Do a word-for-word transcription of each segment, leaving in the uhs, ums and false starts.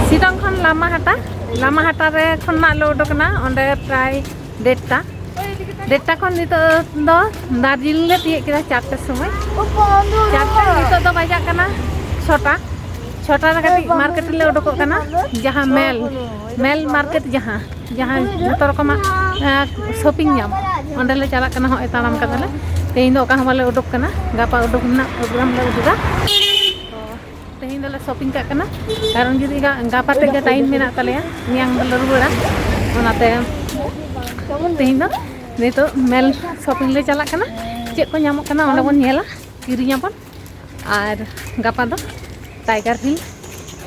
ᱥᱤᱰᱚᱝ ᱠᱷᱚᱱ ᱞᱟᱢᱟᱦᱟᱴᱟ, ᱞᱟᱢᱟᱦᱟᱴᱟ ᱨᱮ ᱠᱷᱚᱱᱟᱜ ᱞᱮ ᱩᱰᱩᱠ ᱮᱱᱟ, ᱚᱸᱰᱮ ᱯᱨᱟᱭ ᱰᱮᱴᱴᱟ, ᱰᱮᱴᱴᱟ ᱠᱷᱚᱱ ᱱᱤᱛᱚᱜ ᱫᱚ ᱫᱟᱨᱡᱤᱞᱤᱝ ᱞᱮ ᱛᱤᱭᱳᱜ ᱠᱮᱫᱟ ᱪᱟᱨᱴᱟ ᱥᱚᱢᱚᱭ᱾ ᱪᱟᱨᱴᱟ, ᱱᱤᱛᱚᱜ ᱫᱚ ᱵᱟᱡᱟᱜ ᱠᱟᱱᱟ ᱪᱷᱚᱴᱟ᱾ ᱪᱷᱚᱴᱟ ᱨᱮ ᱠᱟᱹᱴᱤᱡ ᱢᱟᱨᱠᱮᱴ ᱨᱮᱞᱮ ᱩᱰᱩᱠᱚᱜ ᱠᱟᱱᱟ, ᱡᱟᱦᱟᱸ ᱢᱮᱞ, ᱢᱮᱞ ᱢᱟᱨᱠᱮᱴ ᱡᱟᱦᱟᱸ, ᱡᱟᱦᱟᱸ ᱡᱚᱛᱚ ᱨᱚᱠᱚᱢᱟᱜ ᱥᱚᱯᱤᱝ ᱧᱟᱢᱚᱜᱼᱟ, ᱚᱸᱰᱮ ᱞᱮ ᱪᱟᱞᱟᱜ ᱠᱟᱱᱟ᱾ ᱦᱚᱸᱜᱼᱚᱭ ᱛᱟᱲᱟᱢ ᱠᱟᱫᱟᱞᱮ, ᱛᱮᱦᱮᱧ ᱫᱚ ᱚᱠᱟ ᱦᱚᱸ ᱵᱟᱞᱮ ᱩᱰᱩᱠ ᱠᱟᱱᱟ, ᱜᱟᱯᱟ ᱩᱰᱩᱠ ᱨᱮᱱᱟᱜ ᱯᱨᱳᱜᱨᱟᱢ ᱞᱮ ᱩᱰᱩᱠᱟ᱾ ᱛᱚ ᱛᱮᱦᱮᱧ ᱫᱚᱞᱮ ᱥᱚᱯᱤᱝ ᱠᱟᱜ ᱠᱟᱱᱟ, ᱠᱟᱨᱚᱱ ᱡᱩᱫᱤ ᱜᱟ-, ᱜᱟᱯᱟ ᱛᱮᱫ ᱜᱮ ᱴᱟᱭᱤᱢ ᱢᱮᱱᱟᱜ ᱛᱟᱞᱮᱭᱟ, ᱢᱮᱭᱟᱝ ᱫᱚᱞᱮ ᱨᱩᱣᱟᱹᱲᱟ᱾ ᱚᱱᱟᱛᱮ ᱛᱮᱦᱮᱧ ᱫᱚ ᱱᱤᱛᱚᱜ ᱢᱮᱞ ᱥᱚᱯᱤᱝ ᱞᱮ ᱪᱟᱞᱟᱜ ᱠᱟᱱᱟ, ᱪᱮᱫ ᱠᱚ ᱧᱟᱢᱚᱜ ᱠᱟᱱᱟ ᱚᱸᱰᱮ ᱵᱚᱱ ᱧᱮᱞᱟ, ᱠᱤᱨᱤᱧᱟᱵᱚᱱ᱾ ᱟᱨ ᱜᱟᱯᱟ ᱫᱚ ᱴᱟᱭᱜᱟᱨ ᱦᱤᱞ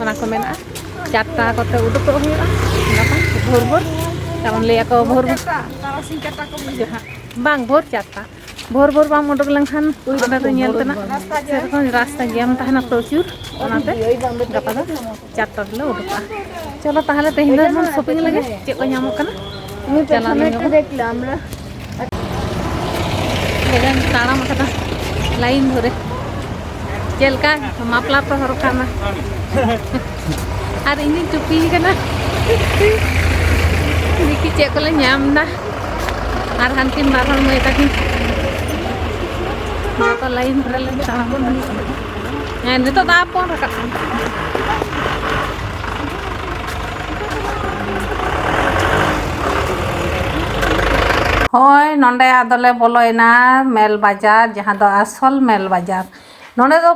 ᱚᱱᱟ ᱠᱚ ᱢᱮᱱᱟᱜᱼᱟ, ᱪᱟᱨᱴᱟ ᱠᱚᱛᱮ ᱩᱰᱩᱠᱚᱜ ᱦᱩᱭᱩᱜᱼᱟ ᱜᱟᱯᱟ ᱵᱷᱳᱨ ᱵᱷᱳᱨ, ᱠᱟᱨᱚᱱ ᱞᱟᱹᱭᱟᱠᱚ ᱵᱷᱳᱨ ᱵᱷᱳᱨ ᱛᱟᱨᱟᱥᱤᱧ ᱪᱟᱨᱴᱟ ᱠᱚ ᱵᱩᱡᱷᱟᱹᱜᱼᱟ᱾ ᱵᱟᱝ, ᱵᱷᱳᱨ ᱪᱟᱨᱴᱟ, ᱵᱷᱳᱨ ᱵᱷᱳᱨ ᱵᱟᱢ ᱩᱰᱩᱠ ᱞᱮᱱᱠᱷᱟᱱ ᱚᱸᱰᱮ ᱫᱚ ᱧᱮᱞ ᱛᱮᱱᱟᱜ ᱥᱮᱨᱚᱠᱚᱢ ᱨᱟᱥᱛᱟ ᱡᱟᱢ ᱛᱟᱦᱮᱱᱟ ᱯᱨᱚᱪᱩᱨ, ᱚᱱᱟᱛᱮ ᱜᱟᱯᱟ ᱫᱚ ᱪᱟᱨᱴᱟ ᱨᱮᱞᱮ ᱩᱰᱩᱠᱚᱜᱼᱟ᱾ ᱪᱚᱞᱚ ᱛᱟᱦᱚᱞᱮ ᱛᱮᱦᱮᱧ ᱫᱚ ᱵᱚᱱ ᱥᱚᱯᱤᱝ ᱞᱮᱜᱮ, ᱪᱮᱫ ᱠᱚ ᱧᱟᱢᱚᱜ ᱠᱟᱱᱟ᱾ ᱪᱟᱞᱟᱣ ᱞᱮᱱ ᱜᱮᱵᱚᱱ᱾ ᱵᱚᱞᱮᱧ ᱛᱟᱲᱟᱢ ᱟᱠᱟᱫᱟ ᱞᱟᱭᱤᱱ ᱫᱷᱚᱨᱮ᱾ ᱪᱮᱫ ᱞᱮᱠᱟ ᱢᱟᱯᱞᱟᱨ ᱯᱮ ᱦᱚᱨᱚᱜ ᱠᱟᱜ ᱢᱟ᱾ ᱟᱨ ᱤᱧ ᱫᱩᱧ ᱴᱩᱯᱤ ᱠᱟᱱᱟ᱾ ᱫᱮᱠᱷᱤ ᱪᱮᱫ ᱠᱚᱞᱮ ᱧᱟᱢ ᱫᱟ᱾ ᱟᱨ ᱦᱟᱱᱠᱤᱱ ᱵᱟᱨ ᱦᱚᱲ ᱢᱟᱹᱭ ᱛᱟᱹᱠᱤᱱ ᱡᱚᱛᱚ ᱞᱟᱭᱤᱱ ᱫᱷᱚᱨᱮ ᱞᱮ ᱛᱟᱲᱟᱢ ᱠᱟᱱᱟ᱾ ᱦᱮᱸ, ᱱᱤᱛᱚᱜ ᱫᱚ ᱟᱯ ᱵᱚᱱ ᱨᱟᱠᱟᱵ ᱠᱟᱱᱟ᱾ ᱦᱳᱭ, ᱱᱚᱸᱰᱮ ᱟᱫᱚᱞᱮ ᱵᱚᱞᱚᱭᱮᱱᱟ ᱢᱮᱞ ᱵᱟᱡᱟᱨ, ᱡᱟᱦᱟᱸ ᱫᱚ ᱟᱥᱚᱞ ᱢᱮᱞ ᱵᱟᱡᱟᱨ᱾ ᱱᱚᱸᱰᱮ ᱫᱚ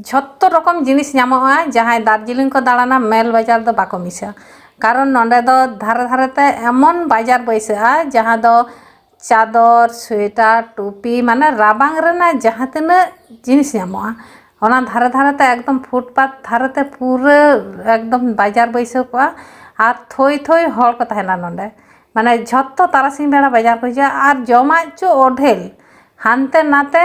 ᱡᱷᱚᱛᱚ ᱨᱚᱠᱚᱢ ᱡᱤᱱᱤᱥ ᱧᱟᱢᱚᱜᱼᱟ᱾ ᱡᱟᱦᱟᱸᱭ ᱫᱟᱨᱡᱤᱞᱤᱝ ᱠᱚ ᱫᱟᱬᱟᱱᱟ, ᱢᱮᱞ ᱵᱟᱡᱟᱨ ᱫᱚ ᱵᱟᱠᱚ ᱢᱤᱥᱟ, ᱠᱟᱨᱚᱱ ᱱᱚᱸᱰᱮ ᱫᱚ ᱫᱷᱟᱨᱮ ᱫᱷᱟᱨᱮ ᱛᱮ ᱮᱢᱚᱱ ᱵᱟᱡᱟᱨ ᱵᱟᱹᱭᱥᱟᱹᱜᱼᱟ, ᱡᱟᱦᱟᱸ ᱫᱚ ᱪᱟᱫᱚᱨ, ᱥᱳᱭᱮᱴᱟᱨ, ᱴᱩᱯᱤ, ᱢᱟᱱᱮ ᱨᱟᱵᱟᱝ ᱨᱮᱱᱟᱜ ᱡᱟᱦᱟᱸ ᱛᱤᱱᱟᱹᱜ ᱡᱤᱱᱤᱥ ᱧᱟᱢᱚᱜᱼᱟ, ᱚᱱᱟ ᱫᱷᱟᱨᱮ ᱫᱷᱟᱨᱮ ᱛᱮ ᱮᱠᱫᱚᱢ ᱯᱷᱩᱴᱯᱟᱛ ᱫᱷᱟᱨᱮ ᱛᱮ ᱯᱩᱨᱟᱹ ᱮᱠᱫᱚᱢ ᱵᱟᱡᱟᱨ ᱵᱟᱹᱭᱥᱟᱹᱣ ᱠᱚᱜᱼᱟ᱾ ᱟᱨ ᱛᱷᱚᱭ ᱛᱷᱚᱭ ᱦᱚᱲ ᱠᱚ ᱛᱟᱦᱮᱱᱟ ᱱᱚᱸᱰᱮ, ᱢᱟᱱᱮ ᱡᱷᱚᱛᱚ ᱛᱟᱨᱟᱥᱤᱧ ᱵᱮᱲᱟ ᱵᱟᱡᱟᱨ ᱠᱚ ᱦᱤᱡᱩᱜᱼᱟ᱾ ᱟᱨ ᱡᱚᱢᱟᱜ ᱪᱚ ᱚᱰᱷᱮᱞ, ᱦᱟᱱᱛᱮ ᱱᱟᱛᱮ,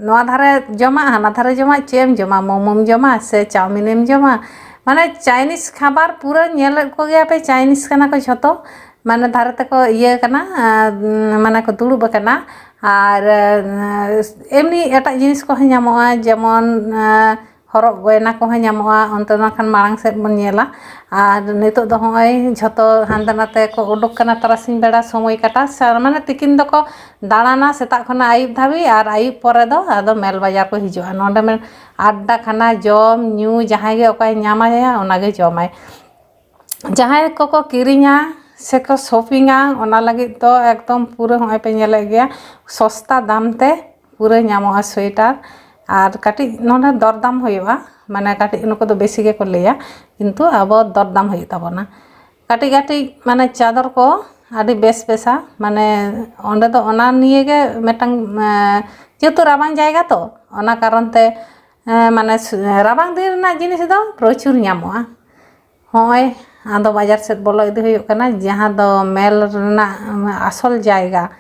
ᱱᱚᱣᱟ ᱫᱷᱟᱨᱮ ᱡᱚᱢᱟᱜ, ᱦᱟᱱᱟ ᱫᱷᱟᱨᱮ ᱡᱚᱢᱟᱜ, ᱪᱮᱫ ᱮᱢ ᱡᱚᱢᱟ? ᱢᱳᱢᱳᱢ ᱡᱚᱢᱟ ᱥᱮ ᱪᱟᱣᱢᱤᱱᱮᱢ ᱡᱚᱢᱟ? ᱢᱟᱱᱮ ᱪᱟᱭᱱᱤᱡᱽ ᱠᱷᱟᱵᱟᱨ ᱯᱩᱨᱟᱹ ᱧᱮᱞᱮᱫ ᱠᱚᱜᱮᱭᱟ ᱯᱮ, ᱪᱟᱭᱱᱤᱡᱽ ᱠᱟᱱᱟ ᱠᱚ ᱡᱷᱚᱛᱚ᱾ ᱢᱟᱱᱮ ᱫᱷᱟᱨᱮ ᱛᱮᱠᱚ ᱤᱭᱟᱹ ᱠᱟᱱᱟ, ᱟᱨ, ᱢᱟᱱᱮ ᱠᱚ ᱫᱩᱲᱩᱵ ᱟᱠᱟᱱᱟ᱾ ᱟᱨ, ᱮᱢᱱᱤ ᱮᱴᱟᱜ ᱡᱤᱱᱤᱥ ᱠᱚᱦᱚᱸ ᱧᱟᱢᱚᱜᱼᱟ, ᱡᱮᱢᱚᱱ, ᱦᱚᱨᱚᱜ ᱜᱚᱭᱱᱟ ᱠᱚᱦᱚᱸ ᱧᱟᱢᱚᱜᱼᱟ᱾ ᱚᱱᱛᱮ ᱫᱚ ᱠᱷᱟᱱ ᱢᱟᱲᱟᱝ ᱥᱮᱫ ᱵᱚᱱ ᱧᱮᱞᱟ᱾ ᱟᱨ ᱱᱤᱛᱚᱜ ᱫᱚ ᱦᱚᱸᱜᱼᱚᱭ ᱡᱷᱚᱛᱚ ᱦᱟᱱᱛᱮ ᱱᱟᱛᱮ ᱠᱚ ᱩᱰᱩᱠ ᱠᱟᱱᱟ ᱛᱟᱨᱟᱥᱤᱧ ᱵᱮᱲᱟ ᱥᱚᱢᱚᱭ ᱠᱟᱴᱟ, ᱥᱟ-, ᱢᱟᱱᱮ ᱛᱤᱠᱤᱱ ᱫᱚᱠᱚ ᱫᱟᱬᱟᱱᱟ ᱥᱮᱛᱟᱜ ᱠᱷᱚᱱᱟᱜ ᱟᱹᱭᱩᱵ ᱫᱷᱟᱹᱵᱤᱡ, ᱟᱨ ᱟᱹᱭᱩᱵ ᱯᱚᱨᱮ ᱫᱚ ᱟᱫᱚ ᱢᱮᱞ ᱵᱟᱡᱟᱨ ᱠᱚ ᱦᱤᱡᱩᱜᱼᱟ᱾ ᱱᱚᱰᱮ ᱢᱮ-, ᱟᱰᱰᱟ ᱠᱷᱟᱱᱟ, ᱡᱚᱢ ᱧᱩ, ᱡᱟᱦᱟᱸᱭ ᱜᱮ ᱚᱠᱚᱭ ᱧᱟᱢᱟᱭᱟ ᱚᱱᱟᱜᱮ ᱡᱚᱢᱟᱭ᱾ ᱡᱟᱦᱟᱸᱭ ᱠᱚᱠᱚ ᱠᱤᱨᱤᱧᱟ ᱥᱮᱠᱚ ᱥᱚᱯᱤᱝᱟ, ᱚᱱᱟ ᱞᱟᱹᱜᱤᱫ ᱫᱚ ᱮᱠᱫᱚᱢ ᱯᱩᱨᱟᱹ ᱦᱚᱸᱜᱼᱚᱭ ᱯᱮ ᱧᱮᱞᱮᱫ ᱜᱮᱭᱟ, ᱥᱚᱥᱛᱟ ᱫᱟᱢ ᱛᱮ ᱯᱩᱨᱟᱹ ᱧᱟᱢᱚᱜᱼᱟ ᱥᱳᱭᱮᱴᱟᱨ᱾ ᱟᱨ ᱠᱟᱹᱴᱤᱡ ᱱᱚᱰᱮ ᱫᱚᱨᱫᱟᱢ ᱦᱩᱭᱩᱜᱼᱟ, ᱢᱟᱱᱮ ᱠᱟᱹᱴᱤᱡ ᱱᱩᱠᱩ ᱫᱚ ᱵᱮᱥᱤ ᱜᱮᱠᱚ ᱞᱟᱹᱭᱟ, ᱠᱤᱱᱛᱩ ᱟᱵᱚ ᱫᱚᱨᱫᱟᱢ ᱦᱩᱭᱩᱜ ᱛᱟᱵᱚᱱᱟ᱾ ᱠᱟᱹᱴᱤᱡ ᱠᱟᱹᱴᱤᱡ ᱢᱟᱱᱮ ᱪᱟᱫᱚᱨ ᱠᱚ ᱟᱹᱰᱤ ᱵᱮᱥ ᱵᱮᱥᱟ, ᱢᱟᱱᱮ ᱚᱸᱰᱮ ᱫᱚ ᱚᱱᱟ ᱱᱤᱭᱮ ᱜᱮ ᱢᱤᱫᱴᱟᱝ, ᱮᱸ, ᱡᱮᱦᱮᱛᱩ ᱨᱟᱵᱟᱝ ᱡᱟᱭᱜᱟ ᱛᱚ, ᱚᱱᱟ ᱠᱟᱨᱚᱱ ᱛᱮ, ᱮᱸ, ᱢᱟᱱᱮ ᱥᱩ-, ᱨᱟᱵᱟᱝ ᱫᱤᱱ ᱨᱮᱱᱟᱜ ᱡᱤᱱᱤᱥ ᱫᱚ ᱯᱨᱚᱪᱩᱨ ᱧᱟᱢᱚᱜᱼᱟ᱾ ᱦᱚᱸᱜᱼᱚᱭ ᱟᱫᱚ ᱵᱟᱡᱟᱨ ᱥᱮᱫ ᱵᱚᱞᱚ ᱤᱫᱤ ᱦᱩᱭᱩᱜ ᱠᱟᱱᱟ, ᱡᱟᱦᱟᱸ ᱫᱚ ᱢᱮᱞ ᱨᱮᱱᱟᱜ ᱟᱥᱚᱞ ᱡᱟᱭᱜᱟ,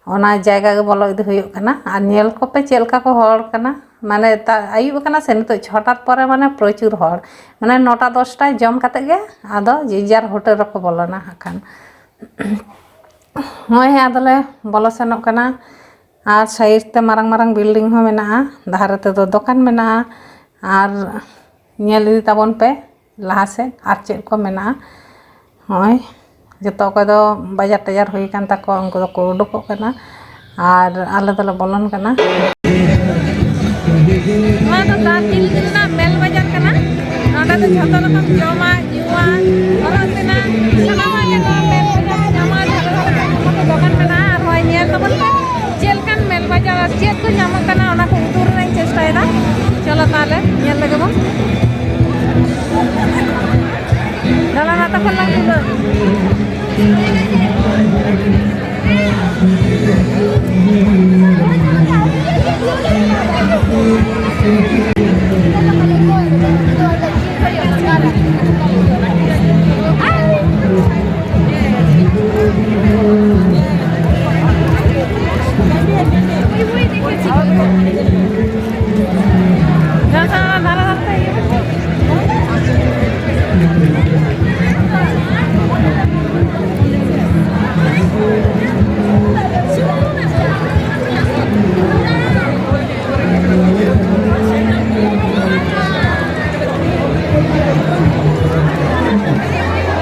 ᱚᱱᱟ ᱡᱟᱭᱜᱟ ᱜᱮ ᱵᱚᱞᱚ ᱤᱫᱤ ᱦᱩᱭᱩᱜ ᱠᱟᱱᱟ᱾ ᱟᱨ ᱧᱮᱞ ᱠᱚᱯᱮ ᱪᱮᱫ ᱞᱮᱠᱟ ᱠᱚ ᱦᱚᱲ ᱠᱟᱱᱟ, ᱢᱟᱱᱮ ᱛᱟ-, ᱟᱹᱭᱩᱵ ᱟᱠᱟᱱᱟ ᱥᱮ, ᱱᱤᱛᱚᱜ ᱪᱷᱚᱴᱟ ᱯᱚᱨᱮ ᱢᱟᱱᱮ ᱯᱨᱚᱪᱩᱨ ᱦᱚᱲ, ᱢᱟᱱᱮ ᱱᱚᱴᱟ ᱫᱚᱥᱴᱟ ᱡᱚᱢ ᱠᱟᱛᱮ ᱜᱮ ᱟᱫᱚ ᱡᱮ ᱡᱟᱨ ᱦᱳᱴᱮᱞ ᱨᱮᱠᱚ ᱵᱚᱞᱚᱱᱟ ᱦᱟᱸᱜ ᱠᱷᱟᱱ᱾ ᱱᱚᱜᱼᱚᱭ ᱦᱮᱸ ᱟᱫᱚᱞᱮ ᱵᱚᱞᱚ ᱥᱮᱱᱚᱜ ᱠᱟᱱᱟ᱾ ᱟᱨ ᱥᱟᱭᱤᱰ ᱛᱮ ᱢᱟᱨᱟᱝ ᱢᱟᱨᱟᱝ ᱵᱤᱞᱰᱤᱝ ᱦᱚᱸ ᱢᱮᱱᱟᱜᱼᱟ, ᱫᱷᱟᱨᱮ ᱛᱮᱫᱚ ᱫᱚᱠᱟᱱ ᱢᱮᱱᱟᱜᱼᱟ᱾ ᱟᱨ ᱧᱮᱞ ᱤᱫᱤ ᱛᱟᱵᱚᱱ ᱯᱮ ᱞᱟᱦᱟ ᱥᱮᱫ ᱟᱨ ᱪᱮᱫ ᱠᱚ ᱢᱮᱱᱟᱜᱼᱟ᱾ ᱱᱚᱜᱼᱚᱭ ᱡᱚᱛᱚ ᱚᱠᱚᱭ ᱫᱚ ᱵᱟᱡᱟᱨ ᱴᱟᱡᱟᱨ ᱦᱩᱭ ᱟᱠᱟᱱ ᱛᱟᱠᱚᱣᱟ, ᱩᱱᱠᱩ ᱫᱚᱠᱚ ᱩᱰᱩᱠᱚᱜ ᱠᱟᱱᱟ᱾ ᱟᱨ ᱟᱞᱮ ᱫᱚᱞᱮ ᱵᱚᱞᱚᱱ ᱠᱟᱱᱟ᱾ ᱱᱚᱣᱟ ᱫᱚ ᱫᱟᱨᱡᱤᱞᱤᱝ ᱨᱮᱱᱟᱜ ᱢᱮᱞ ᱵᱟᱡᱟᱨ ᱠᱟᱱᱟ᱾ ᱱᱚᱸᱰᱮ ᱫᱚ ᱡᱷᱚᱛᱚ ᱨᱚᱠᱚᱢ ᱡᱚᱢᱟᱜ, ᱧᱩᱣᱟᱜ, ᱦᱚᱨᱚᱜ ᱛᱮᱱᱟᱜ ᱥᱟᱱᱟᱢᱟᱜ ᱜᱮ ᱱᱚᱣᱟ ᱢᱮᱞ ᱵᱟᱡᱟᱨ ᱨᱮ ᱧᱟᱢᱚᱜᱼᱟ᱾ ᱡᱷᱚᱛᱚ ᱨᱚᱠᱚᱢ ᱫᱚᱠᱟᱱ ᱢᱮᱱᱟᱜᱼᱟ᱾ ᱟᱨ ᱦᱚᱸᱜᱼᱚᱭ ᱧᱮᱞ ᱛᱟᱵᱚᱱ ᱯᱮ, ᱪᱮᱫ ᱞᱮᱠᱟᱱ ᱢᱮᱞ ᱵᱟᱡᱟᱨ ᱟᱨ ᱪᱮᱫ ᱠᱚ ᱧᱟᱢᱚᱜ ᱠᱟᱱᱟ, ᱚᱱᱟ ᱠᱚ ᱩᱫᱩᱜ ᱨᱮᱱᱟᱜ ᱤᱧ ᱪᱮᱥᱴᱟᱭᱮᱫᱟ᱾ ᱪᱚᱞᱚ ᱛᱟᱦᱞᱮ ᱧᱮᱞ ᱞᱮᱜᱮ ᱵᱚᱱ᱾ ᱫᱟᱬᱟᱱᱟ ᱛᱚᱠᱷᱚᱱ ᱞᱟᱝ ᱛᱩᱞᱟᱹᱣ᱾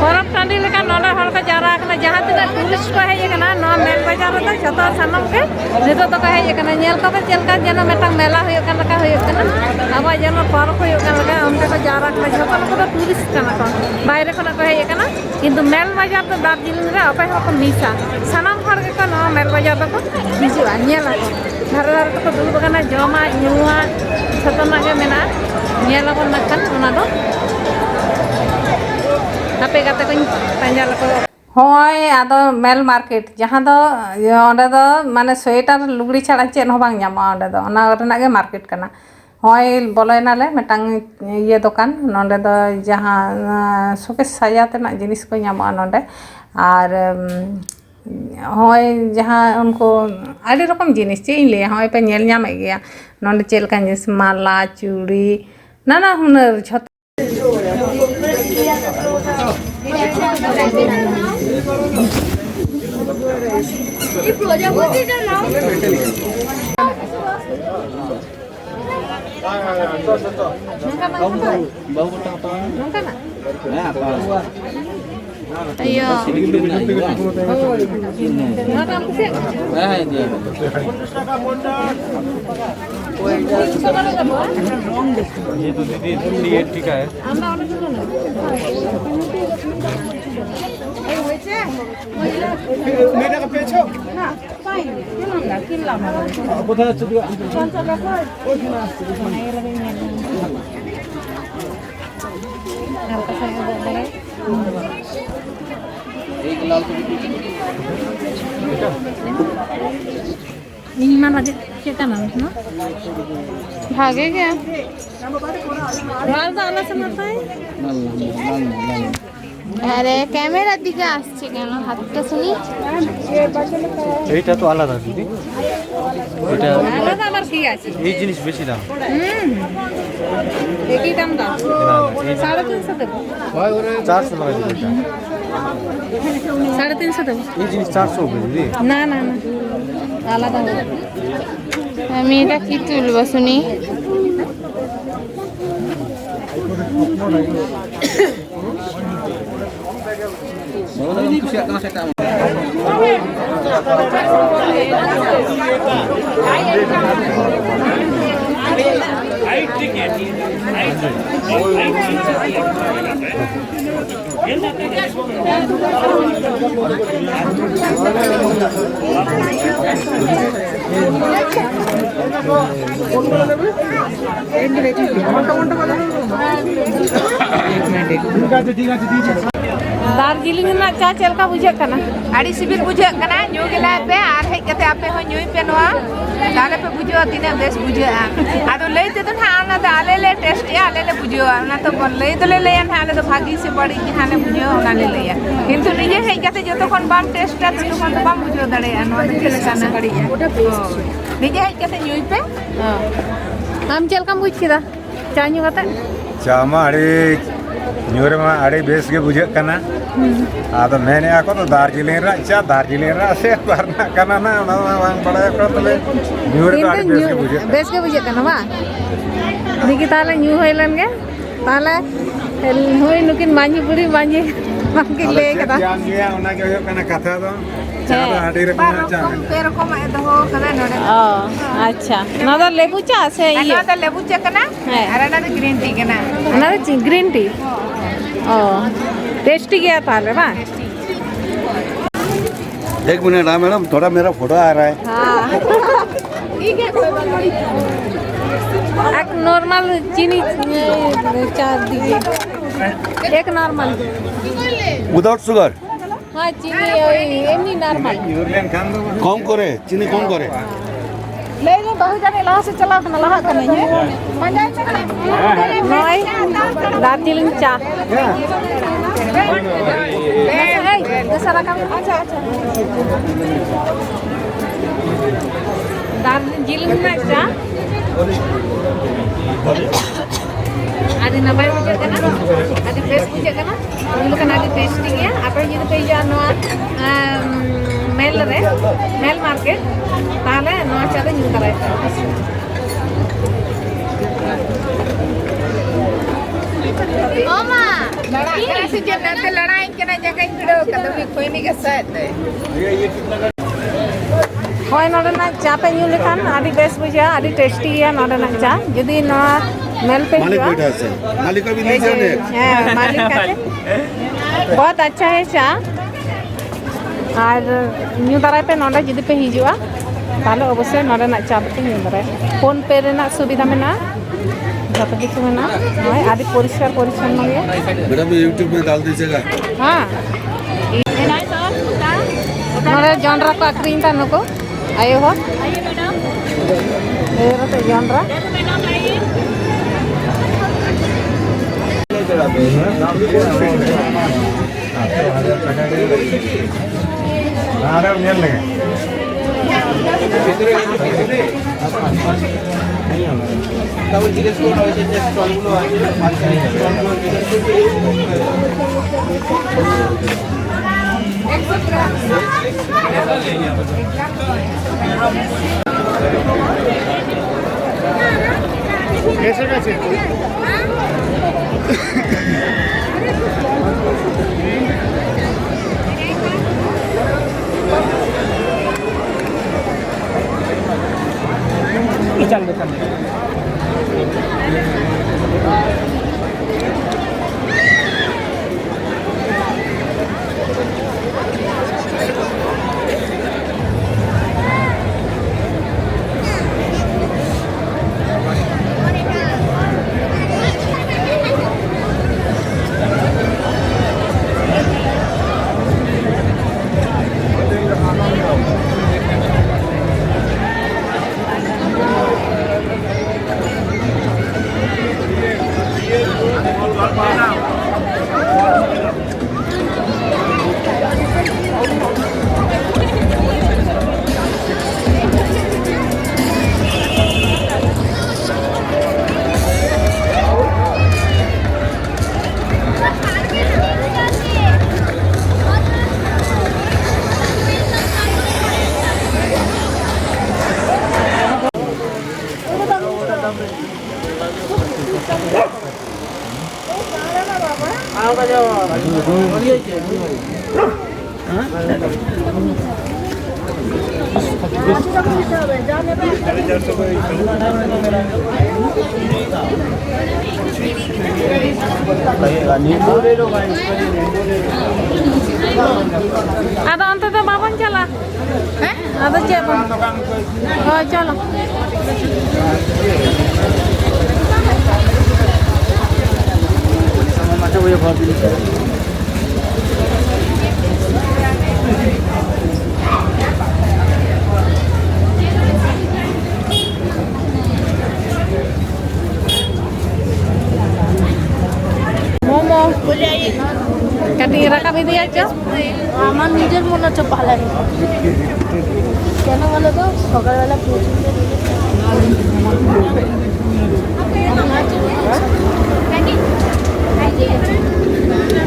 ᱯᱚᱨᱚᱵᱽ ᱴᱟᱺᱰᱤ ᱞᱮᱠᱟ ᱱᱚᱰᱮ ᱦᱚᱲ ᱠᱚ ᱡᱟᱣᱨᱟ ᱟᱠᱟᱱᱟ᱾ ᱡᱟᱦᱟᱸ ᱛᱤᱱᱟᱹᱜ ᱴᱩᱨᱤᱥᱴ ᱠᱚ ᱦᱮᱡ ᱟᱠᱟᱱᱟ ᱱᱚᱣᱟ ᱢᱮᱞ ᱵᱟᱡᱟᱨ ᱨᱮᱫᱚ, ᱡᱚᱛᱚ ᱥᱟᱱᱟᱢ ᱜᱮ ᱱᱤᱛᱚᱜ ᱫᱚᱠᱚ ᱦᱮᱡ ᱟᱠᱟᱱᱟ᱾ ᱧᱮᱞ ᱠᱚᱯᱮ ᱪᱮᱫ ᱞᱮᱠᱟ ᱡᱮᱱᱚ ᱢᱤᱫᱴᱟᱝ ᱢᱮᱞᱟ ᱦᱩᱭᱩᱜ ᱠᱟᱱ ᱞᱮᱠᱟ ᱦᱩᱭᱩᱜ ᱠᱟᱱᱟ, ᱟᱵᱚᱣᱟᱜ ᱡᱮᱱᱚ ᱯᱚᱨᱚᱵᱽ ᱦᱩᱭᱩᱜ ᱠᱟᱱ ᱞᱮᱠᱟ ᱚᱱᱠᱟ ᱠᱚ ᱡᱟᱣᱨᱟ ᱠᱟᱱᱟ᱾ ᱡᱚᱛᱚ ᱱᱩᱠᱩ ᱫᱚ ᱴᱩᱨᱤᱥᱴ ᱠᱟᱱᱟ ᱠᱚ, ᱵᱟᱭᱨᱮ ᱠᱷᱚᱱᱟᱜ ᱠᱚ ᱦᱮᱡ ᱟᱠᱟᱱᱟ᱾ ᱠᱤᱱᱛᱩ ᱢᱮᱞ ᱵᱟᱡᱟᱨ ᱫᱚ ᱫᱟᱨᱡᱤᱞᱤᱝ ᱨᱮ ᱚᱠᱚᱭ ᱦᱚᱸ ᱵᱟᱠᱚ ᱢᱤᱥᱟ᱾ ᱥᱟᱱᱟᱢ ᱦᱚᱲ ᱜᱮᱠᱚ ᱱᱚᱣᱟ ᱢᱮᱞ ᱵᱟᱡᱟᱨ ᱫᱚᱠᱚ ᱦᱤᱡᱩᱜᱼᱟ, ᱧᱮᱞ ᱟᱠᱚ᱾ ᱫᱷᱟᱨᱮ ᱫᱷᱟᱨᱮ ᱛᱮᱠᱚ ᱫᱩᱲᱩᱵ ᱟᱠᱟᱱᱟ, ᱡᱚᱢᱟᱜ ᱧᱩᱣᱟᱜ ᱡᱷᱚᱛᱚᱱᱟᱜ ᱜᱮ ᱢᱮᱱᱟᱜᱼᱟ᱾ ᱧᱮᱞ ᱟᱵᱚᱱ ᱱᱟᱜ ᱠᱷᱟᱱ ᱚᱱᱟ ᱫᱚ᱾ ᱦᱟᱯᱮ ᱜᱟᱛᱮ ᱠᱚᱧ ᱯᱟᱸᱡᱟ ᱞᱮᱠᱚ᱾ ᱦᱚᱸᱜᱼᱚᱭ ᱟᱫᱚ ᱢᱮᱞ ᱢᱟᱨᱠᱮᱴ, ᱡᱟᱦᱟᱸ ᱫᱚ, ᱤᱭᱟᱹ, ᱚᱸᱰᱮ ᱫᱚ ᱢᱟᱱᱮ ᱥᱳᱭᱮᱴᱟᱨ ᱞᱩᱜᱽᱲᱤ ᱪᱷᱟᱲᱟ ᱪᱮᱫ ᱦᱚᱸ ᱵᱟᱝ ᱧᱟᱢᱚᱜᱼᱟ ᱚᱸᱰᱮ ᱫᱚ, ᱚᱱᱟ ᱨᱮᱱᱟᱜ ᱜᱮ ᱢᱟᱨᱠᱮᱴ ᱠᱟᱱᱟ᱾ ᱦᱚᱸᱜᱼᱚᱭ ᱵᱚᱞᱚᱭᱮᱱᱟᱞᱮ ᱢᱤᱫᱴᱟᱝ ᱤᱭᱟᱹ ᱫᱚᱠᱟᱱ, ᱱᱚᱸᱰᱮ ᱫᱚ ᱡᱟᱦᱟᱸ, ᱟᱸ, ᱥᱳᱠᱮᱥ ᱥᱟᱡᱟᱣ ᱛᱮᱱᱟᱜ ᱡᱤᱱᱤᱥ ᱠᱚ ᱧᱟᱢᱚᱜᱼᱟ ᱱᱚᱸᱰᱮ᱾ ᱟᱨ, ᱩᱢ, ᱦᱚᱸᱜᱼᱚᱭ ᱡᱟᱦᱟᱸ ᱩᱱᱠᱩ ᱟᱹᱰᱤ ᱨᱚᱠᱚᱢ ᱡᱤᱱᱤᱥ, ᱪᱮᱫ ᱤᱧ ᱞᱟᱹᱭᱟ, ᱦᱚᱸᱜᱼᱚᱭ ᱯᱮ ᱧᱮᱞ ᱧᱟᱢᱮᱫ ᱜᱮᱭᱟ ᱱᱚᱸᱰᱮ ᱪᱮᱫ ᱞᱮᱠᱟᱱ ᱡᱤᱱᱤᱥ, ᱢᱟᱞᱟ, ᱪᱩᱲᱤ, ᱱᱟᱱᱟ ᱦᱩᱱᱟᱹᱨ ᱡᱷᱚᱛᱚ᱾ ᱱᱚᱝᱠᱟᱱᱟᱜ? ᱤᱭᱟᱹ᱾ ᱱᱚᱣᱟᱴᱟᱜ ᱮᱢ ᱠᱩᱥᱤᱭᱟᱜ ᱠᱟᱱᱟ? ये तो दीदी थ्री एट्टी का है। ᱤᱧ ᱢᱟ ᱞᱟᱹᱜᱤᱫ ᱪᱮᱫ ᱠᱟᱱᱟ ᱱᱚᱣᱟ? ᱵᱷᱟᱜᱮ ᱜᱮ᱾ ᱨᱚᱲ ᱫᱚ ᱟᱞᱮ ᱥᱮᱱ ᱢᱟ ᱛᱟᱭ᱾ আরে ক্যামেরার দিকে আসছে কেন? হাতটা শুনি। এইটা তো আলাদা দিদি। এটা আলাদা আবার কি আছে? এই জিনিস বেশি দাম। হুম। একই দাম দাম। না, না, এই সাড়ে তিনশো দেবো। চারশো টাকা দিদি এটা। সাড়ে তিনশো দেবো। এই জিনিস চারশো হবে দিদি। না, না, না। আলাদা হবে। আমি এটা কি তুলবো শুনি? ᱫᱟᱨᱡᱤᱞᱤᱝ ᱨᱮᱱᱟᱜ ᱪᱟ ᱪᱮᱫ ᱞᱮᱠᱟ ᱵᱩᱡᱷᱟᱹᱜ ᱠᱟᱱᱟ? ᱟᱹᱰᱤ ᱥᱤᱵᱤᱞ ᱵᱩᱡᱷᱟᱹᱜ ᱠᱟᱱᱟ᱾ ᱧᱩ ᱜᱮᱞᱟᱭ ᱯᱮ ᱟᱨ ᱦᱮᱡ ᱠᱟᱛᱮ ᱟᱯᱮ ᱦᱚᱸ ᱧᱩᱭ ᱯᱮ ᱱᱚᱣᱟ᱾ ᱛᱟᱦᱞᱮ ᱯᱮ ᱵᱩᱡᱷᱟᱹᱣᱟ ᱛᱤᱱᱟᱹᱜ ᱵᱮᱥ ᱵᱩᱡᱷᱟᱹᱜᱼᱟ᱾ ᱟᱫᱚ ᱞᱟᱹᱭ ᱛᱮᱫᱚ ᱱᱟᱦᱟᱜ ᱚᱱᱟ ᱫᱚ ᱟᱞᱮ ᱞᱮ ᱴᱮᱥᱴᱮᱜᱼᱟ, ᱟᱞᱮ ᱞᱮ ᱵᱩᱡᱷᱟᱹᱣᱟ᱾ ᱚᱱᱟ ᱛᱚ ᱵᱚᱱ ᱞᱟᱹᱭ ᱫᱚᱞᱮ ᱞᱟᱹᱭᱟ ᱱᱟᱦᱟᱜ, ᱟᱞᱮ ᱫᱚ ᱵᱷᱟᱹᱜᱤ ᱥᱮ ᱵᱟᱹᱲᱤᱡ ᱡᱟᱦᱟᱸ ᱞᱮ ᱵᱩᱡᱷᱟᱹᱣᱟ ᱚᱱᱟ ᱞᱮ ᱞᱟᱹᱭᱟ᱾ ᱠᱤᱱᱛᱩ ᱱᱤᱡᱮ ᱦᱮᱡ ᱠᱟᱛᱮ ᱡᱚᱛᱚ ᱠᱷᱚᱱ ᱵᱟᱢ ᱴᱮᱥᱴᱟ ᱛᱚᱛᱚ ᱠᱷᱚᱱ ᱫᱚ ᱵᱟᱢ ᱵᱩᱡᱷᱟᱹᱣ ᱫᱟᱲᱮᱭᱟᱜᱼᱟ ᱱᱚᱣᱟ ᱫᱚ ᱪᱮᱫ ᱞᱮᱠᱟᱱᱟ᱾ ᱦᱳᱭ᱾ ᱱᱤᱡᱮ ᱦᱮᱡ ᱠᱟᱛᱮ ᱧᱩᱭ ᱯᱮ᱾ ᱦᱚᱸ᱾ ᱟᱢ ᱪᱮᱫ ᱞᱮᱠᱟᱢ ᱵᱩᱡᱽ ᱠᱮᱫᱟ ᱪᱟ ᱧᱩ ᱠᱟᱛᱮ? ᱪᱟ ᱢᱟ ᱟᱹᱰᱤ, ᱧᱩ ᱨᱮᱢᱟ ᱟᱹᱰᱤ ᱵᱮᱥ ᱜᱮ ᱵᱩᱡᱷᱟᱹᱜ ᱠᱟᱱᱟ᱾ ᱦᱩᱸ᱾ ᱟᱫᱚ ᱢᱮᱱᱮᱜᱼᱟ ᱠᱚ ᱫᱚ ᱫᱟᱨᱡᱤᱞᱤᱝ ᱨᱮᱱᱟᱜ ᱪᱟ, ᱫᱟᱨᱡᱤᱞᱤᱝ ᱨᱮᱱᱟᱜ ᱥᱮ ᱚᱠᱟ ᱨᱮᱱᱟᱜ ᱠᱟᱱᱟ ᱱᱟᱜ, ᱚᱱᱟ ᱢᱟ ᱵᱟᱝ ᱵᱟᱲᱟᱭᱚᱜ ᱠᱟᱱᱟ᱾ ᱛᱚᱵᱮ ᱧᱩ ᱨᱮᱫᱚ ᱤᱧ ᱟᱹᱰᱤ ᱫᱚ ᱵᱮᱥ ᱧᱩ, ᱜᱮ ᱵᱩᱡᱷᱟᱹᱜ ᱠᱟᱱᱟ᱾ ᱵᱮᱥ ᱜᱮ ᱵᱩᱡᱷᱟᱹᱜ ᱠᱟᱱᱟ ᱵᱟᱝ? ᱫᱤᱠᱤ ᱛᱟᱦᱞᱮ ᱧᱩ ᱦᱩᱭ ᱞᱮᱱ ᱜᱮ᱾ ᱛᱟᱦᱞᱮ ᱦᱳᱭ, ᱱᱩᱠᱤᱱ ᱢᱟᱹᱡᱷᱤ ᱵᱩᱲᱦᱤ ᱢᱟᱹᱡᱷᱤ ᱵᱟᱝᱠᱤᱱ ᱟᱫᱚ ᱞᱟᱹᱭ ᱪᱮᱫ ᱠᱟᱫᱟ᱾ ᱪᱟᱢ ᱧᱩᱭᱟ, ᱚᱱᱟ ᱜᱮ ᱦᱩᱭᱩᱜ ᱠᱟᱱᱟ ᱠᱟᱛᱷᱟ ᱫᱚ᱾ ᱪᱟ ᱫᱚ ᱦᱮᱸ᱾ ᱟᱹᱰᱤ ᱵᱟᱨ ᱨᱚᱠᱚᱢᱟᱜ ᱪᱟ ᱨᱚᱠᱚᱢ, ᱢᱮᱱᱟᱜᱼᱟ᱾ ᱯᱮ ᱨᱚᱠᱚᱢᱟᱜ ᱮ ᱫᱚᱦᱚ ᱠᱟᱫᱟ ᱱᱚᱰᱮ ᱫᱚ᱾ ᱚ, ᱟᱪᱪᱷᱟ᱾ ᱱᱚᱣᱟ ᱫᱚ ᱞᱮᱵᱩ ᱪᱟ ᱥᱮ ᱟᱨ ᱤᱭᱟᱹ? ᱱᱚᱣᱟ ᱫᱚ ᱞᱮᱵᱩ ᱪᱟ ᱠᱟᱱᱟ᱾ ᱦᱮᱸ᱾ ᱟᱨ ᱚᱱᱟ ᱫᱚ ᱜᱨᱤᱱ ᱴᱤ ᱠᱟᱱᱟ᱾ ᱚᱱᱟ ᱫᱚ ᱪᱮᱫ, ᱜᱨᱤᱱ ᱴᱤ? ᱚ, ᱴᱮᱥᱴᱤ ᱜᱮᱭᱟ ᱛᱟᱦᱞᱮ, ᱵᱟᱝ? एक मिनट, हाँ मैडम, थोड़ा मेरा फोटो आ रहा है। हाँ। ठीक है, कोई बात नहीं। एक नॉर्मल चीनी, ए, चाय दीजिए। एक नॉर्मल। Without sugar. हाँ, चीनी, ए, एमनी नॉर्मल। ᱠᱚᱢ ᱠᱚᱨᱮ, ᱪᱤᱱᱤ ᱠᱚᱢ ᱠᱚᱨᱮ᱾ ᱞᱟᱹᱭ ᱫᱟᱹᱧ ᱵᱟᱹᱦᱩ ᱡᱟᱹᱱᱤᱡ ᱞᱟᱦᱟ ᱥᱮᱫ ᱪᱟᱞᱟᱣ ᱠᱟᱱᱟ, ᱞᱟᱦᱟᱜ ᱠᱟᱹᱱᱟᱹᱧ, ᱦᱮᱸ? ᱯᱟᱸᱡᱟᱭ ᱢᱮ᱾ ᱱᱚᱜᱼᱚᱭ ᱫᱟᱨᱡᱤᱞᱤᱝ ᱪᱟ᱾ ᱮᱭ, ᱫᱚᱥᱟᱨ ᱨᱟᱠᱟᱵ ᱢᱮ᱾ ᱟᱪᱪᱷᱟ, ᱟᱪᱪᱷᱟ᱾ ᱫᱟᱨᱡᱤᱞᱤᱝ ᱨᱮᱱᱟᱜ ᱪᱟ᱾ ᱟᱹᱰᱤ ᱱᱟᱯᱟᱭ ᱵᱩᱡᱷᱟᱹᱜ ᱠᱟᱱᱟ, ᱟᱹᱰᱤ ᱵᱮᱥ ᱵᱩᱡᱷᱟᱹᱜ ᱠᱟᱱᱟ᱾ ᱧᱩ ᱞᱮᱠᱷᱟᱱ ᱟᱹᱰᱤ ᱴᱮᱥᱴᱤ ᱜᱮᱭᱟ᱾ ᱟᱯᱮ ᱡᱩᱫᱤ ᱯᱮ ᱦᱤᱡᱩᱜᱼᱟ ᱱᱚᱣᱟ, ᱮᱢ, ᱢᱮᱞ ᱨᱮ, ᱢᱮᱞ ᱢᱟᱨᱠᱮᱴ, ᱛᱟᱦᱞᱮ ᱱᱚᱣᱟ ᱪᱟ ᱫᱚ ᱧᱩ ᱛᱟᱨᱟᱭ ᱯᱮ᱾ ᱚ ᱢᱟ᱾ ᱞᱟᱲᱟᱜ ᱠᱟᱱᱟ ᱥᱮ ᱪᱮᱫ? ᱱᱟᱛᱮ ᱞᱟᱲᱟᱭᱤᱧ ᱠᱟᱱᱟ, ᱡᱟᱸᱜᱟᱧ ᱵᱷᱤᱲᱟᱹᱣ ᱠᱟᱫᱟ, ᱩᱱᱤ ᱠᱷᱚᱭᱱᱤ ᱜᱮ ᱥᱟᱭᱮᱫ ᱛᱮ᱾ ᱦᱳᱭ, ᱱᱚᱰᱮᱱᱟᱜ ᱪᱟ ᱯᱮ ᱧᱩ ᱞᱮᱠᱷᱟᱱ ᱟᱹᱰᱤ ᱵᱮᱥ ᱵᱩᱡᱷᱟᱹᱜᱼᱟ, ᱟᱹᱰᱤ ᱴᱮᱥᱴᱤ ᱜᱮᱭᱟ ᱱᱚᱰᱮᱱᱟᱜ ᱪᱟ᱾ ᱡᱩᱫᱤ ᱱᱚᱣᱟ ᱢᱮᱞ ᱯᱮ ᱢᱟᱹᱞᱤᱠ ᱦᱤᱡᱩᱜᱼᱟ, ᱵᱮᱴᱷᱟ ᱥᱮ, ᱢᱟᱹᱞᱤᱠ ᱠᱟ ᱵᱷᱤ ᱮᱭ ᱞᱤᱡᱮ ᱡᱮ, ᱱᱮ᱾ ᱦᱮᱸ, ᱢᱟᱹᱞᱤᱠ ᱠᱟᱛᱮ᱾ ᱵᱚᱦᱚᱛ ᱟᱪᱪᱷᱟ ᱦᱮ ᱪᱟ᱾ ᱟᱨ ᱧᱩ ᱫᱟᱨᱟᱭ ᱯᱮ ᱱᱚᱰᱮ ᱡᱩᱫᱤ ᱯᱮ ᱦᱤᱡᱩᱜᱼᱟ, ᱛᱟᱦᱞᱮ ᱚᱵᱚᱥᱥᱳᱭ ᱱᱚᱰᱮᱱᱟᱜ ᱪᱟ ᱫᱚᱯᱮ ᱧᱩ ᱫᱟᱨᱟᱭᱟ᱾ ᱯᱷᱳᱱ ᱯᱮ ᱨᱮᱱᱟᱜ ᱥᱩᱵᱤᱫᱷᱟ ᱢᱮᱱᱟᱜᱼᱟ, ᱡᱚᱛᱚ ᱠᱤᱪᱷᱩ ᱢᱮᱱᱟᱜᱼᱟ᱾ ᱱᱚᱜᱼᱚᱭ ᱟᱹᱰᱤ ᱯᱚᱨᱤᱥᱠᱟᱨ ᱯᱚᱨᱤᱪᱷᱚᱱᱱᱚ ᱜᱮᱭᱟ᱾ मैडम, ये YouTube में डाल दीजिएगा। ᱦᱮᱸ, ᱱᱚᱰᱮ ᱡᱚᱱᱰᱨᱟ ᱠᱚ ᱟᱹᱠᱷᱨᱤᱧ ᱮᱫᱟ ᱱᱩᱠᱩ ᱟᱭᱳ ᱦᱚᱲ᱾ ᱟᱭᱳ ᱦᱚᱲ ᱟᱛᱮ ᱡᱚᱱᱰᱨᱟ᱾ ᱟᱨ ᱧᱮᱞ ᱞᱮᱜᱮ᱾ कैसे कैसे? ᱟᱫᱚ ᱚᱱᱛᱮ ᱫᱚ ᱵᱟᱵᱚᱱ ᱪᱟᱞᱟᱜᱼᱟ᱾ ᱦᱮᱸ? ᱟᱫᱚ ᱪᱮᱫ ᱵᱚᱱ? ᱦᱳᱭ, ᱪᱚᱞᱚ᱾ ᱢᱳᱢᱳ᱾ ᱠᱟᱹᱴᱤᱡ ᱨᱟᱠᱟᱵ ᱤᱫᱤᱭᱟ ᱪᱚ᱾ আমার নিজের মনে হচ্ছে পালানি। কেন বলো তো, সকালবেলা প্রচুর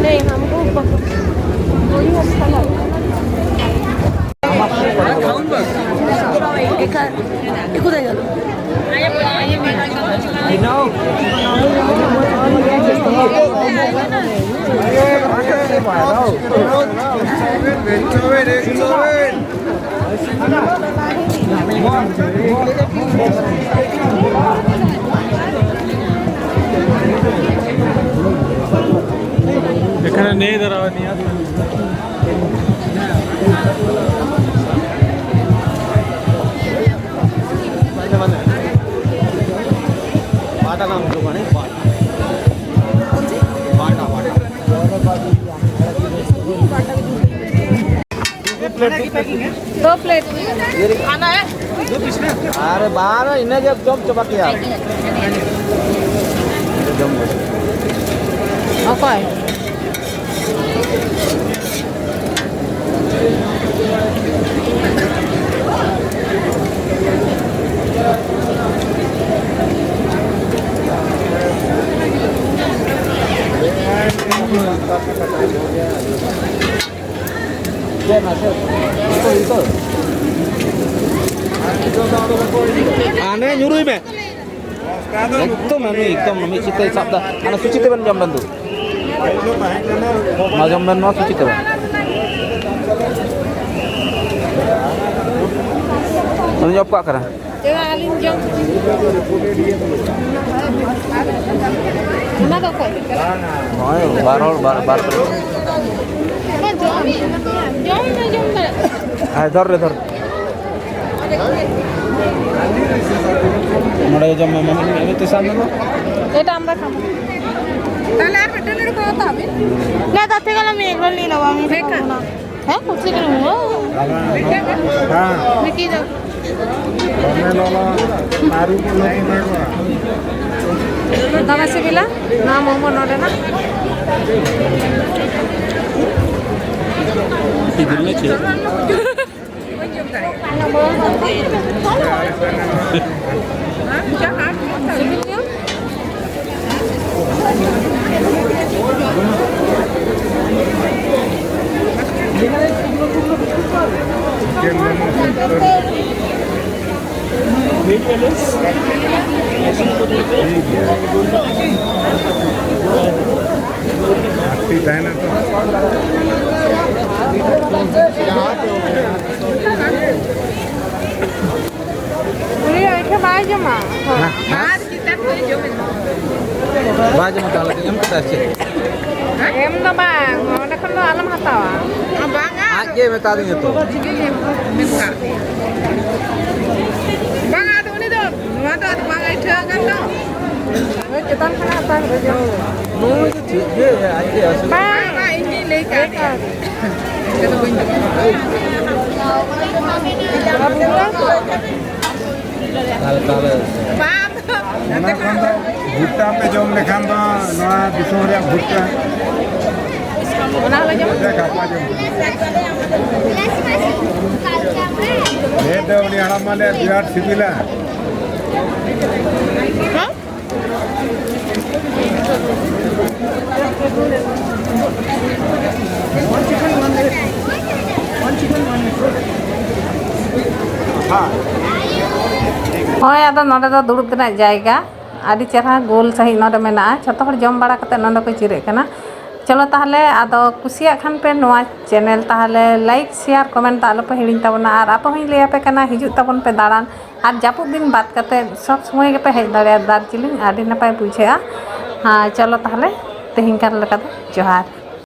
নেই, हमको वही अच्छा लगा। এখানে, এ কোথায় গেল? এখানে নেই, দাঁড়াও, নিয়ে আসো। বাটা নাম দোকানে, বাটা। বাটা, বাটা। ᱫᱚ ᱯᱞᱮᱴ᱾ ᱟᱨᱮ ᱵᱟᱨ ᱤᱱᱟᱹ ᱜᱮ ᱡᱚᱢ ᱪᱟᱵᱟ ᱠᱮᱭᱟ᱾ ᱚᱠᱚᱭ? ᱦᱟᱱᱮ ᱧᱩᱨᱩᱭ ᱢᱮ᱾ ᱮᱠᱫᱚᱢ ᱢᱟᱹᱱᱩ, ᱮᱠᱫᱚᱢ ᱢᱤᱫ ᱪᱤᱛᱟᱹᱭ ᱥᱟᱵ ᱫᱟ᱾ ᱦᱟᱱᱮ ᱥᱩᱪᱤ ᱛᱮᱵᱮᱱ ᱡᱚᱢ ᱵᱮᱱ ᱫᱩ᱾ ᱢᱟ ᱡᱚᱢ ᱵᱮᱱ ᱱᱚᱣᱟ ᱥᱩᱪᱤ ᱛᱮ᱾ ᱩᱱᱤ ᱚᱯᱷ ᱠᱟᱜ ᱠᱟᱱᱟ᱾ ᱪᱮᱫᱟᱜ ᱟᱹᱞᱤᱧ ᱡᱚᱢ? ᱚᱱᱟ ᱫᱚ ᱚᱠᱚᱭ? ᱱᱚᱜᱼᱚᱭ ᱵᱟᱨ ᱦᱚᱲ, ᱵᱟᱨ, ᱵᱟᱨ ᱯᱞᱮᱴ᱾ ᱡᱚᱢ, ᱡᱚᱢ ᱢᱮ, ᱡᱚᱢ ᱫᱟᱲᱮᱭᱟᱜ ᱠᱟᱱᱟ᱾ ᱦᱮᱸ, ᱫᱷᱚᱨ ᱨᱮ, ᱫᱷᱚᱨ᱾ ᱱᱚᱰᱮ ᱜᱮ ᱡᱚᱢ ᱢᱮ, ᱢᱟᱢᱟ, ᱮᱢᱱᱤ ᱛᱮ ᱥᱟᱵ ᱢᱮ᱾ ᱮᱴᱟ ᱟᱢᱫᱟ ᱠᱷᱟᱢ᱾ ᱛᱟᱦᱞᱮ ᱟᱨ ᱢᱤᱫᱴᱮᱱ ᱞᱟᱹᱰᱩ ᱠᱚ ᱦᱟᱛᱟᱣ ᱵᱤᱱ᱾ ᱞᱮ ᱫᱟᱛᱮ ᱜᱟᱞᱟ ᱢᱤᱫ ᱮᱜ ᱨᱳᱞ ᱞᱤᱧ ᱞᱟᱜᱟᱣᱟ, ᱢᱤᱫ ᱵᱮᱠᱟ᱾ ᱦᱮᱸ, ᱠᱩᱥᱤ ᱜᱮ ᱦᱩᱭᱩᱜᱼᱟ᱾ ᱦᱮᱸ᱾ ᱢᱤᱠᱤ ᱫᱚ᱾ ᱫᱚᱢᱮ ᱞᱚᱞᱚ, ᱟᱹᱨᱩᱵ ᱞᱚᱞᱚ ᱠᱚ ᱵᱮᱜᱚᱜᱼᱟ᱾ ᱫᱚᱢᱮ ᱥᱤᱵᱤᱞᱟ ᱱᱚᱣᱟ ᱢᱳᱢᱳ ᱱᱚᱰᱮᱱᱟᱜ᱾ ᱥᱤᱵᱤᱞ ᱱᱟ ᱪᱮᱫ? ᱞᱟᱹᱠᱛᱤ ᱛᱟᱦᱮᱱᱟ ᱛᱚ᱾ ᱩᱱᱤ ᱟᱡ ᱴᱷᱮᱱ ᱵᱟᱭ ᱡᱚᱢᱟ᱾ ᱦᱮᱸ, ᱦᱮᱸ᱾ ᱵᱟᱭ ᱡᱚᱢᱟ ᱛᱟᱦᱞᱮ ᱮᱢ ᱠᱟᱛᱮ ᱟᱨ ᱪᱮᱫ? ᱮᱢ ᱫᱚ ᱵᱟᱝ, ᱚᱸᱰᱮ ᱠᱷᱚᱱ ᱫᱚ ᱟᱞᱚᱢ ᱦᱟᱛᱟᱣᱟ᱾ ᱵᱟᱝᱟ᱾ ᱟᱡ ᱜᱮ ᱢᱮᱛᱟ ᱫᱤᱧᱟ ᱛᱚ᱾ ᱵᱟᱝᱟ, ᱟᱫᱚ ᱩᱱᱤ ᱫᱚ ᱱᱚᱣᱟ ᱫᱚ ᱟᱫᱚ ᱵᱟᱝ ᱟᱹᱭᱴᱷᱟᱹ ᱟᱠᱟᱱ ᱫᱚ᱾ ᱦᱳᱭ, ᱪᱮᱛᱟᱱ ᱠᱷᱚᱱᱟᱜ ᱦᱟᱛᱟᱣ ᱠᱟᱛᱮ ᱡᱚᱢ ᱢᱮ᱾ ᱱᱩᱭ ᱫᱚ ᱪᱮᱫ ᱜᱮ ᱟᱡ ᱜᱮ ᱟᱹᱥᱩᱞ᱾ ᱵᱟᱝ, ᱵᱟᱝ, ᱤᱧ ᱜᱤᱧ ᱞᱟᱹᱭ ᱠᱟᱜ ᱢᱮᱭᱟ᱾ ᱪᱮᱫ ᱦᱚᱸ ᱵᱟᱹᱧ ᱞᱟᱹᱭ ᱠᱟᱜ᱾ ᱛᱟᱦᱞᱮ, ᱛᱟᱦᱞᱮ᱾ ᱵᱟᱝ᱾ ᱚᱱᱟ ᱠᱷᱚᱱ ᱫᱚ ᱵᱷᱩᱴᱴᱟ ᱯᱮ ᱡᱚᱢ ᱞᱮᱠᱷᱟᱱ ᱫᱚ ᱱᱚᱣᱟ ᱫᱤᱥᱚᱢ ᱨᱮᱭᱟᱜ ᱵᱷᱩᱴᱴᱟ᱾ ᱚᱱᱟ ᱦᱚᱸᱞᱮ ᱡᱚᱢ᱾ ᱜᱟᱯᱟ ᱡᱚᱢ᱾ ᱦᱮᱸ ᱛᱚ, ᱩᱱᱤ ᱦᱟᱲᱟᱢ ᱢᱟᱞᱮ ᱵᱤᱨᱟᱴ ᱥᱤᱵᱤᱞᱟ᱾ ᱦᱮᱸ? ᱦᱳᱭ, ᱟᱫᱚ ᱱᱚᱰᱮ ᱫᱚ ᱫᱩᱲᱩᱵ ᱨᱮᱱᱟᱜ ᱡᱟᱭᱜᱟ ᱟᱹᱰᱤ ᱪᱮᱦᱨᱟ ᱜᱳᱞ ᱥᱟᱺᱦᱤᱡ ᱱᱚᱰᱮ ᱢᱮᱱᱟᱜᱼᱟ᱾ ᱡᱷᱚᱛᱚ ᱦᱚᱲ ᱡᱚᱢ ᱵᱟᱲᱟ ᱠᱟᱛᱮ ᱱᱚᱰᱮ ᱠᱚ ᱡᱤᱨᱟᱹᱜ ᱠᱟᱱᱟ᱾ ᱪᱚᱞᱚ ᱛᱟᱦᱚᱞᱮ, ᱟᱫᱚ ᱠᱩᱥᱤᱭᱟᱜ ᱠᱷᱟᱱ ᱯᱮ ᱱᱚᱣᱟ channel, ᱛᱟᱦᱚᱞᱮ like, share, comment ᱫᱚ ᱟᱞᱚ ᱯᱮ ᱦᱤᱲᱤᱧ ᱛᱟᱵᱚᱱᱟ᱾ ᱟᱨ ᱟᱯᱮ ᱦᱚᱸᱧ ᱞᱟᱹᱭ ᱟᱯᱮ ᱠᱟᱱᱟ, ᱦᱤᱡᱩᱜ ᱛᱟᱵᱚᱱ ᱯᱮ ᱫᱟᱬᱟᱱ᱾ ᱟᱨ ᱡᱟᱹᱯᱩᱫ ᱫᱤᱱ ᱵᱟᱫ ᱠᱟᱛᱮ ᱥᱚᱵ ᱥᱚᱢᱚᱭ ᱜᱮᱯᱮ ᱦᱮᱡ ᱫᱟᱲᱮᱭᱟᱜᱼᱟ ᱫᱟᱨᱡᱤᱞᱤᱝ, ᱟᱹᱰᱤ ᱱᱟᱯᱟᱭ ᱵᱩᱡᱷᱟᱹᱜᱼᱟ᱾ ᱦᱮᱸ, ᱪᱚᱞᱚ ᱛᱟᱦᱚᱞᱮ, ᱛᱮᱦᱮᱧ ᱠᱟᱨ ᱞᱮᱠᱟ ᱫᱚ ᱡᱚᱦᱟᱨ᱾